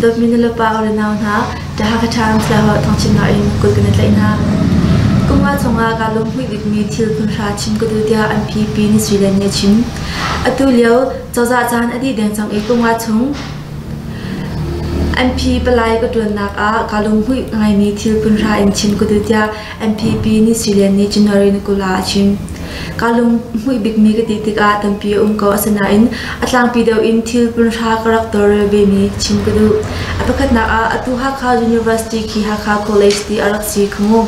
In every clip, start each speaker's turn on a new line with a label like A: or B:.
A: Dawtmi nulepa u le nau hna, The Hakha Times le holh thawngchimnak in kut kan i tlaih hna. Kum nga chungah kaa lunghmuih bikmi thil phunhra chim ka duh tiah an phi Pi Ni Sui Lian nih a chim. Atu lio cozah caan a dih deng cang i kum nga chung MP palai ka ṭuannak ah kaa lunghmuih ngaimi thil phunhra in chim ka duh tiah MP Pi Ni Sui Lian nih January ni 20 ah a chim. Kaa lunghmuih bikmi ka ti tikah tampi a um ko asinain a tlangpi deuh in thil phunhra ka rak tawlrel vemi chim ka duh. A pakhatnak ah atu Hakha University khi Hakha College ti a rak si kha mu.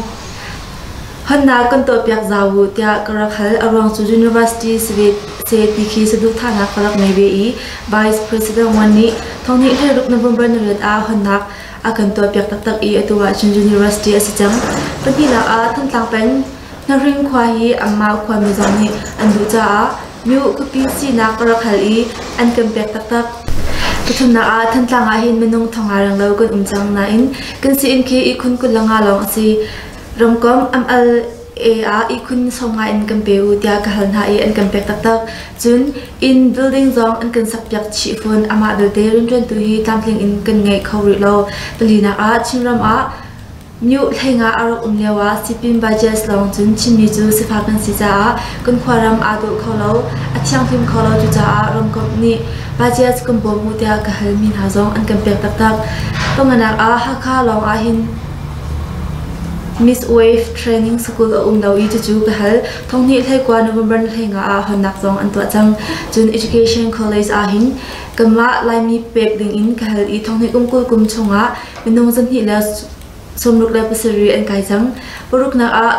A: Honnak kan tuahpiak zau u tiah ka rak hal. A ruang cu University si ve seh ti khi saduhthahnak ka rak ngei ve i Vice President Wan nih thonghnih 16 November ni riat ah honnak a kan tuahpiak taktak i atu ahcun University a si cang. Pahnihnak ah Thantlang peng Hnaring khua hi anmah khuami zong nih an duh caah myo khuapi sinak ka rak hal i an kan pek taktak. Pathumnak ah Thantlang ah hin minung thonga renglo kan um cang nain kan si-inn khi ihkhun 25 lawng a si. Ramkomh MLA ah ihkhun 50 in kan pe u tiah ka hal hna i an kan pek taktak. Cun inn building zong an kan sakpiak chih fawn. Amah belte rianṭuantu hi tlamtling in kan ngei kho rih lo. Palinak ah Chinram ah Myo hlei-nga a rak um lioah Sipin budget lawng cun Chinmi cu sifak kan si caah kan khuaram aa dawh kho lo, a thianghlim kho lo. Cucaah ramkomh nih budget kan bawm u tiah ka halmi hna zong an kan pek taktak. Panganak ah Hakha lawng ahhin Miss Wave Training School a um lo i cucu ka hal. Thonghnih 19 November 15 ah honnak zong an tuah cang. Cun Education College ahhin kanmah Laimi pek dingin ka hal i thonghnih kum 20 kum chungah minung 267 an kai cang. Paruknak ah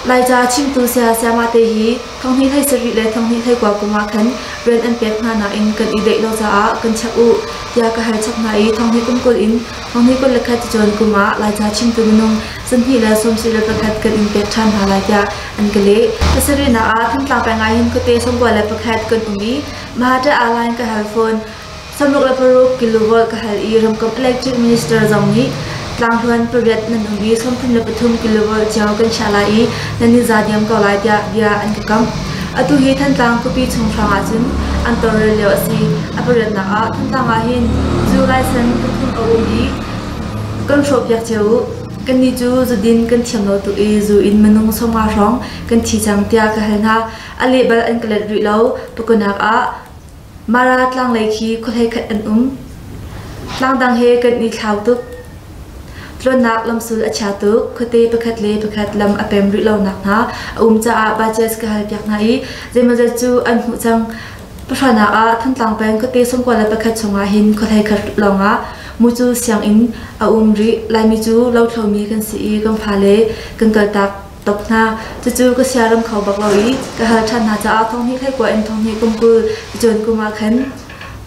A: Laica chimtu saya sayamate hi thonghnih 17 le thonghnih 19 kum ah khan rian an pek hna nain kan i deih lo caah kan chap u tiah ka hal chap hna i thonghnih kum 20 in thonghnih 21 cacawn kum ah Laica chimtu minung 221 kan in pek ṭhan hna lai tiah an ka leh. Pasarihnak ah Thantlang peng ah hin khuate 91 kan um i Mahata Airline ka hal fawn. 66 kilovolt ka hal i ramkomh electric minister zong nih tlangthluan pariat nan um i 33 kilovolt cio kan chiah lai i nan i za diam ko lai tiah bia an ka kamh. Atu hi Thantlang khuapi chung hrawng ahcun an tawlrel lio a si. A pariatnak ah Thantlang ah hin zu license pathum a um i kan hrawhpiak cio u. Kannih cu zudin kan thiam lo tuk i zu in minung 50 hrawng kan thi cang tiah ka hal hna. A leh bal an ka let rih lo. Pakunak ah Mara tlanglei khi khuahlei khat an um. Tlangdang he kan i thlau tuk. Tlawnnak lamsul a chia tuk. Khuate pakhat le pakhat lam a pem rih lonak hna a um caah budget ka halpiak hna i zeimawzat cu an hmuh cang. Pahranak ah Thantlang peng khuate 91 chungah hin khuahlei khat lawngah mucu sianginn a um rih. Laimi cu lothlomi kan si i kan fale kan kaltak tok hna. Cucu ka siaram kho bak lo i ka hal ṭhan hna caah thonghnih 19 in thonghnih kum 20 cawn kum ah khan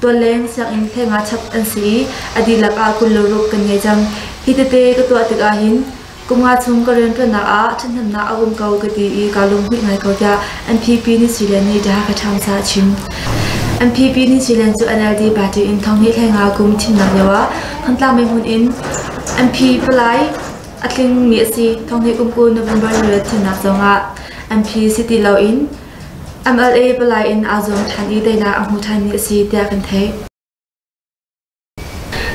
A: tualleng sianginn 15 chap an si i a dihlak ah 26 kan ngei cang. Hi tete ka tuah tikah hin kum nga chung ka rianṭuannak ah ṭhathnemnak a um ko ka ti i kaa lunghmuih ngai ko tiah MPP Ni Sui Lian nih The Hakha Times ah a chim. MPP Ni Sui Lian cu NLD party in thonghnih 15 kum thimnak lio ah Thantlang hmun in MP palai A tlingmi a si. Thonghnih kum 9 November ni thimnak zongah MP si ti loin MLA palai in aa zuam ṭhan i teinak a hmu ṭhanmi a si tiah kan theih.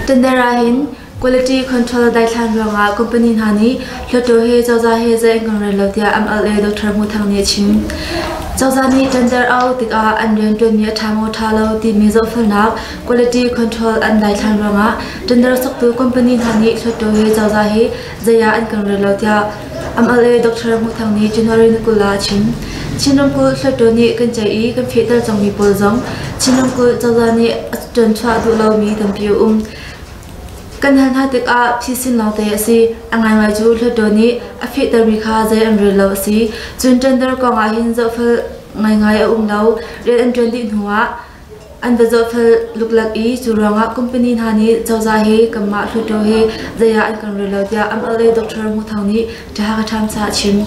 A: Tender ah hin quality control daithlan ruangah company hna nih Hluttaw he cozah he zei an kan rel lo tiah MLA Dr. Hmu Thang nih a chim. Cozah nih tender au tikah an rianṭuanmi a ṭha maw ṭha lo timi zohfelnak quality control an daithlan ruangah Tender soktu company hna nih Hluttaw he cozah hi zei ah an kan rel lo tiah MLA Dr. Hmuh Thang nih January ni 20 ah a chim. Chin ramkulh Hluttaw nih kan ceih i kan fehter cangmi pawl zong Chin ramkulh cozah nih a ṭuanchuah duh lomi tampi a um. Kan hal hna tikah phisin lawngte a si. A ngaingai cu Hluttaw nih a fehtermi kha zei an rel lo a si. Cun tender kong ah hin zohfel ngaingai a um lo. Rian an ṭuan dih hnuah An va zohfel luklak i cu ruangah company hna nih cozah hi kanmah Hluttaw hi zei ah an kan rel lo tiah MLA Dr. Hmu Thang nih Hakha Times ah a chim.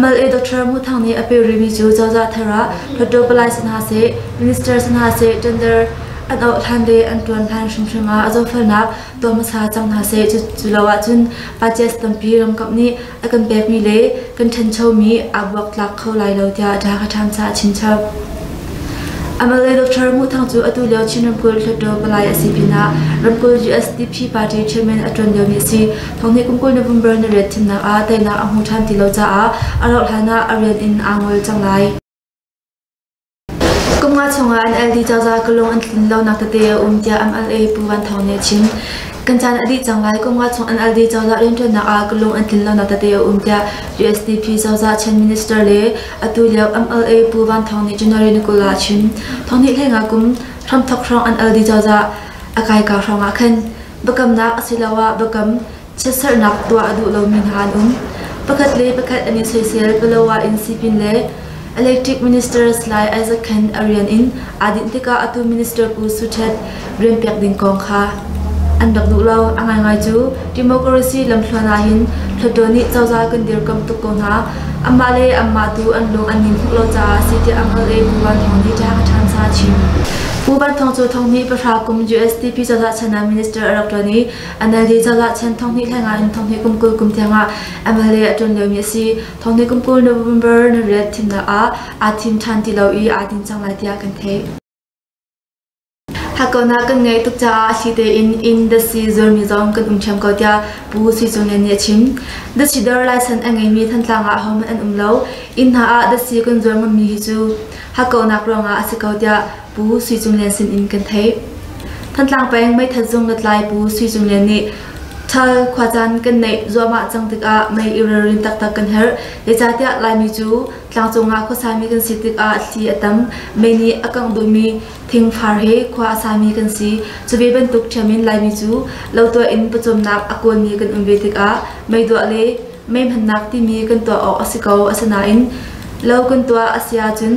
A: MLA Dr. Hmu Thang nih a peh rihmi cu cozah thar ah Hluttaw palai si hna seh, minister si hna seh tender an auh hlan le an ṭuan hlan hrimhrim ah a zohfelnak tuah hmasa cang hna seh. Cu lo ahcun budget tampi ramkomh nih a kan pekmi le kan ṭhanchomi aa buaktlak kho lai lo tiah Hakha Times ah a chimchap. MLA Dr. Hmuh Thang cu atu lio Chin ramkulh Hluttaw palai a si pinah ramkulh USDP party chairman a ṭuan liomi a si. Thonghnih kum 20 November ni riat thimnak ah teinak a hmu ṭhan ti lo caah a rauh hlan ah a rian in aa ngol cang lai. Kum nga chungah NLD cozah ka lung an tlin lonak tete a um tiah MLA Pu Van Thawng nih a chim. Kan caan a dih cang lai. Kum nga chung NLD cozah rianṭuannak ah ka lung an tlin lonak tete a um tiah USDP cozah Chin Minister le Atu lio MLA Pu Van Thawng nih January ni 20 ah a chim. Thonghnih hleinga kum hramthok hrawng an al dih cozah a kaika hrawng ah khan biakamnak asiloah biakam chiatserhnak tuah a duh lomi hna an um. Pakhat le pakhat an i soisel Palawa in sipin le Electric Minister Salai Isaac Khan a rian in aa dinh tikah atu Minister Pu Su Htet rian pek ding kong kha an rak duh lo. A ngaingai cu democracy lamthluan ah hin Hluttaw nih cozah kan dirkamh tuk ko hna. Amah le anmah tu an lung an nin hmuh lo caah a si tiah MLA Pu Van Thawng nih Ṭha Ṭhan a chim. Pu Van Thawng cu thonghnih pahra kum USDP cozah chan ah minister a rak ṭuan i NLD cozah chan thonghnih hleinga in thonghnih kum 20 kum tiangah MLA a ṭuan liomi a si. Thonghnih kum 20 November ni riat thimnak ah aa thim ṭhan ti lo i aa din cang lai tiah kan theih. Hakkauhnak kan ngeih tuk caah a thli tein inn datsi zuarmi zong kan um ṭhiam ko tiah Pu Sui Cung Lian nih a chim. Datsi dawr license a ngeimi Thantlang ah ahohmanh an um lo. Inn hna ah datsi kan zuar ngammi hi cu hakkauhnak ruangah a si ko tiah Pu Sui Cung Lian sin in kan theih. Thantlang peng meithat zung lutlai Pu Sui Cung Lian nih Ṭhal khuacaan kan neih zuahmah cang tikah mei i ralrin taktak kan herh. Zeicahtiah Laimi cu tlangcung ah khuasami kan si tikah thli a tam, mei nih a kangh duhmi Thingfar he khua a sami kan si. Cu ve bantuk ṭhiam in Laimi cu lotuah in pawcawmnak a kawlmi kan um ve tikah meiduah le mei hmannak timi kan tuah awk a si ko. Asinain lo kan tuah a si ahcun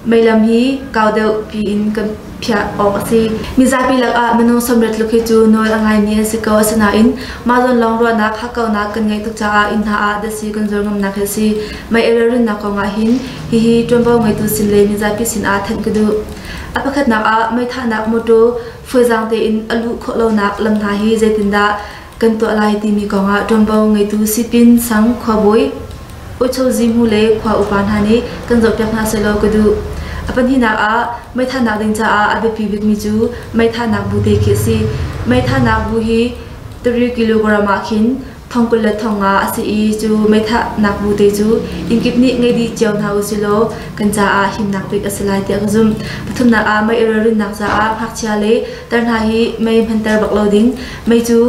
A: meilam hi kau deuh piin kan phiah awk a si. Mizapi lakah minung sawmriat tluk hi cu nawl a ngaimi an si ko. Asinain mah zawn lawng ruahnak hakkauhnak kan ngeih tuk caah inn hna ah datsi kan zuar ngamnak hi a si. Mei ralrinnak kongah hin hihi ṭuanvo ngeitu sin le mizapi sinah thanh ka duh. A pakhatnak ah meithahnak mawṭaw fawizaang tein a luh khawh lonak lam hna hi zeitindah kan tuah lai timi kongah ṭuanvo ngeitu sipin sang khuabawi Uichozi hmu le khua upa hna nih kan zohpiak hna sehlaw ka duh. A pahnihnak ah meithahnak ding caah a biapi bikmi cu meithahnak bu te khi a si. Meithahnak bu hi 3 kilogram ah khin thong 20 le thong nga a si i cu meithahnak bu te cu innkip nih ngei dih cio hna usilaw kan caah himnak bik a si lai tiah ka zumh. Pathumnak ah mei i ralrinnak caah ngakchia le tar hna hi mei hmanter bak lo ding. Mei cu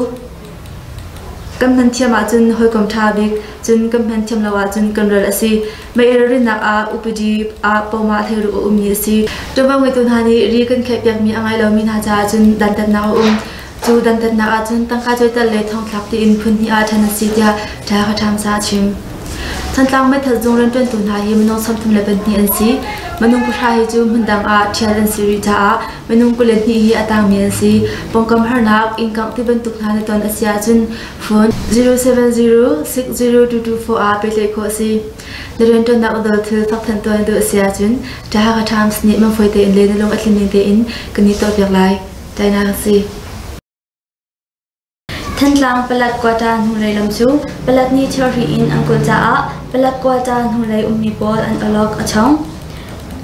A: kan hman thiam ahcun hawikom ṭha bik, cun kan hman thiam lo ahcun kan ral a si. Mei i ralrinnak ah upadi ah pomah thleiruk a ummi a si. Ṭuanvo ngeitu hna nih ri kan kheihpiakmi a ngai lomi hna caah cun dantatnak a um. Cu dantatnak ahcun tangka cawiter le thongthlak tiin phun hnih ah ṭhen a si tiah Ṭha Ṭhamsa a chim. Thantlang meithal zung rianṭuantu hna hi minung 32 an si. Minung pahra hi cu hmundang ah ṭhial an si rih caah minung 22 hi a tangmi an si. Pawngkam harnak, inn kangh ti bantuk hna na ton a si ahcun phone 070 60224 ah pehtlaih khawh a si. Na rianṭuannak na dol thil fakthanh tuan na duh a si ahcun Ṭha Times nih manfawi tein le na lung a tlinning tein kan i tuahpiak lai. Tainak a si.
B: Thantlang palek quata hnulei lam cu palek nih thilri in an kawl caah palek quata hnulei ummi pawl an awlok a chong.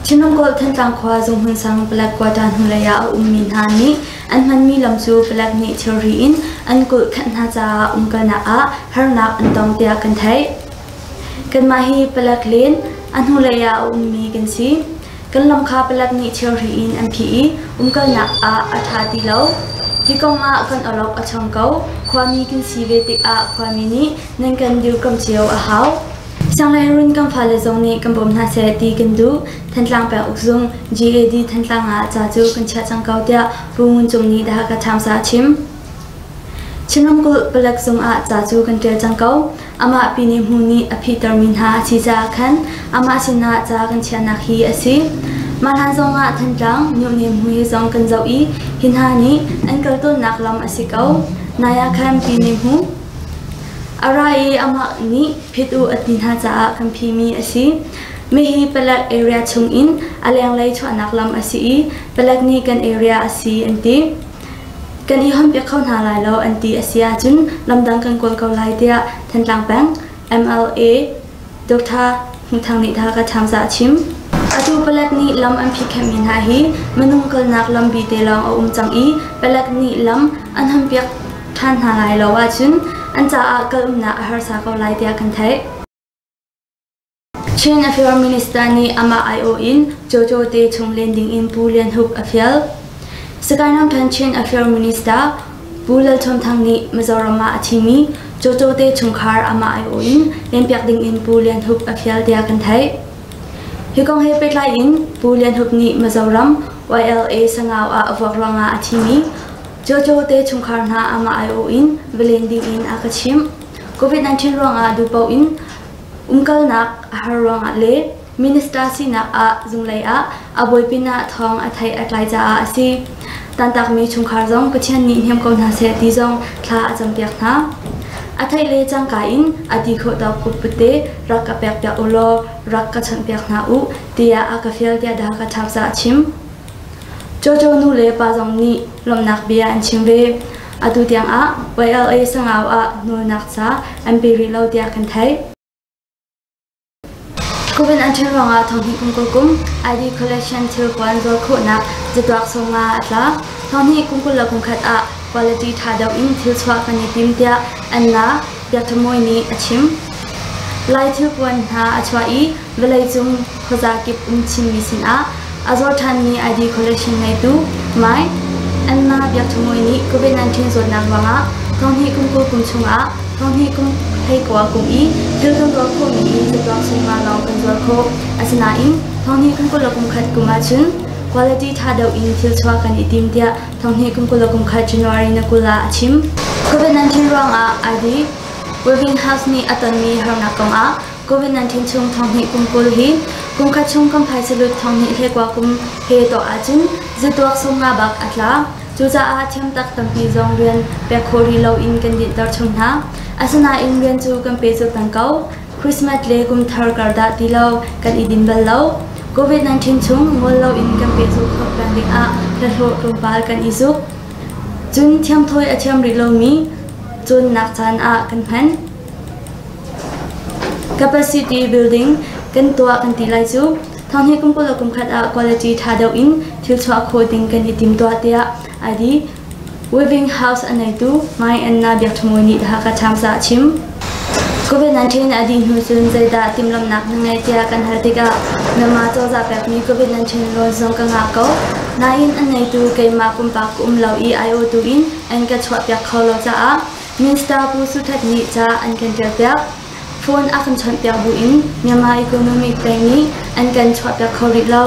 B: Chin ramkulh Thantlang khua zunghmun sang palek quata hnulei ah a ummi hna nih an hmanmi lam cu palek nih thilri in an kulh khanh hna caah umkalnak ah harnak an tong tiah kan theih. Kanmah hi palek len a hnulei ah a ummi kan si. Kan lam kha palek nih thilri in an phih i umkalnak ah a ṭha ti lo. Hi kong ah kan awlok a chong ko. Khuami kan si ve tikah khuami nih nan kan dirkamh cio a hau. Sianghleirun kan fale zong nih kan bawm hna seh ti kan duh. Thantlang penguk zung GAD Thantlang ah ca cu kan chiah cang ko tiah Pu Ngun Cung nih The Hakha Times ah a chim. Chin ramkulh palek zung ah ca cu kan ṭial cang ko. Amah Pine Hmu nih a phihtermi hna a si caah khan amah sinah ca kan chiahnak hi a si. Mah hlan zongah Thantlang, Myohne Hmui zong kan zoh i hi hna nih an kal tawnnak lam a si ko. Nai ah khan Pine Hmu a ra i amah nih phit u a ti hna caah kan phimi a si. Mihi palek area chungin a lenglei chuahnak lam a si i palek nih kan area a si an ti. Kan i honpiak kho hna lai lo an ti a si ahcun lamdang kan kawl ko lai tiah Thantlang peng MLA Dr. Hmuh Thang nih The Hakha Times ah a chim. Atu palek nih lam an phihkhenhmi hna hi minung kalnak lambi te lawng a um cang i palek nih lam an honpiak ṭhan hna lai lo ahcun an caah kal umnak a harsa ko lai tiah kan theih. Chin Affairs Minister nih amah aiawh in Jojo te chung len dingin Pu Lian Hup a fial. Sagaing ramṭhen Chin Affairs Minister Pu Lal Thawm Thang nih Mizoram ah a thimi Jojo te chungkhar amah aiawh in lenpiak dingin Pu Lian Hup a fial tiah kan theih. Hi kong he pehtlai in Pu Lian Hup nih Mizoram YLA Sangau ah a vuak ruangah a thimi Jojo te chungkhar hna amah aiawh in va len dingin a ka chimh. COVID-19 ruangah duhpaoh in Umkalnak a har ruangah le minister sinak ah zunglei ah a bawi pinah thawng a theih a tlai caah a si. Tantakmi chungkhar zong Pathian nih hnem ko hna seh ti zong thla a campiak hna. A theih le cangka in a ti khawh tawk kutput te rak ka pekpiak u law rak ka chawnhpiak hna u tiah a ka fial tiah dah ka chap a chim. Jojo nu le pa zong nih lawmhnak bia an chim ve. Atu tiangah YLA Sangau ah nawlnak ca an pe rih lo tiah kan theih. COVID-19 ruangah thonghnih kum kul kum ID collection thilpuan zuar khawhnak zatuak sawmnga a tla. Thonghnih kum 20 le kum khat ah quality ṭha deuh in thil chuah kan i tim tiah Anna Biakṭhamuai nih a chim. Lai thilpuan hna a chuah i vawleicung khuaza kip um Chinmi sinah a zuar ṭhanmi ID collection ngeitu Mai Anna Biakṭhamuai nih COVID-19 zawtnak ruangah thonghnih kum 20 kum chungah thonghnih kum 19 kum i thil kan zuar khawhmi in zatuak sungma lawng kan zuar khawh. Asinain thonghnih kum 20 le kum khat kum ahcun quality ṭha deuh in thil chuah kan i tim tiah thonghnih kum 20 le kum khat January na 20 ah a chim. COVID-19 ruangah ID Weaving House nih a tonmi harnak kongah COVID-19 chung thonghnih kum 20 hi kum khat chung kan phaisa lut thonghnih hlekua kum he tuah ahcun zatuak sawmnga bak a tla. Cucaah thiamtak tampi zong rian pek khawh rih loin kan dinhter chung hna. Asinain rian cu kan pehzulh peng ko. Christmas le kum thar kar dah ti lo kan i din bal lo. COVID-19 chung ngol loin kan pehzulh khawh peng dingah hlahlawh tlawmpal kan i zuk. Cun thiamthawi a thiam rih lomi cawnnak caan ah kan hman. Capacity building kan tuah kan ti lai cu thonghnih kum 20 le kum khat ah quality ṭha deuh in thil chuah khawh ding kan i timtuah tiah ID Weaving House a neitu Mai Anna Biakṭhamuai nih The Hakha Times ah a chim. COVID-19 a dih hnu cun zeidah timhlamhnak na ngei tiah kan hal tikah Myanmar cozah pekmi COVID-19 loan zong ka ngah ko. Nain a neitu keimah pumpak ka um lo i aiawhtu in an ka chuahpiak kho lo caah Minister Pu Suthat nih ca an kan ṭialpiak. Phone a kan chawnhpiak buin Myanmar Economic Bank nih an kan chuahpiak kho rih lo.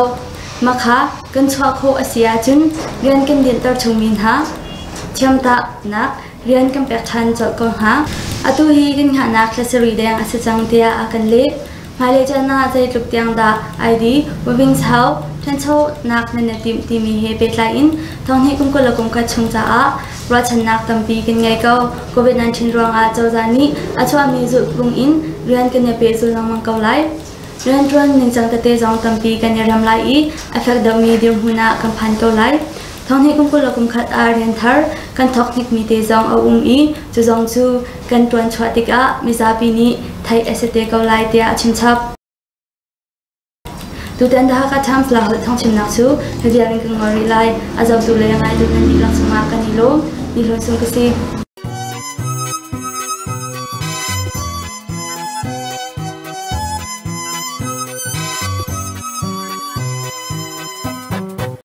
B: Makha kan chuah khawh a si ahcun rian kan dinhter chungmi hna thiamtahnak rian kan pek ṭhan colh ko hnga. Atu hi kan hngahnak thla sarih deng a si cang tiah a kan leh. Hmailei caan ah zeitluk tiang dah ID Wavingchau ṭhanchonak nan i timh timi he pehtlai in thonghnih kum 20 le kum khat chung caah ruahchannak tampi kan ngei ko. COVID-19 ruangah cozah nih a chuahmi zulhphung in rian kan i pehzul lengmang ko lai. Rianṭuan ningcang tete zong tampi kan i rem lai i a fek deuhmi dirhmun ah kan phan ko lai. Thonghnih kum 20 le kum khat ah rian thar kan thawk hnikmi te zong a um i cu zong cu kan ṭuan chuah tikah mizapi nih theih a si te ko lai tiah a chimchap. Tutan The Hakha Times Laiholh thawngchimnak cu hi vial in kan ngol rih lai. A zohtu le a ngaitu nan dihlak cungah kan i lawm. Ni Hlawn Sung ka si.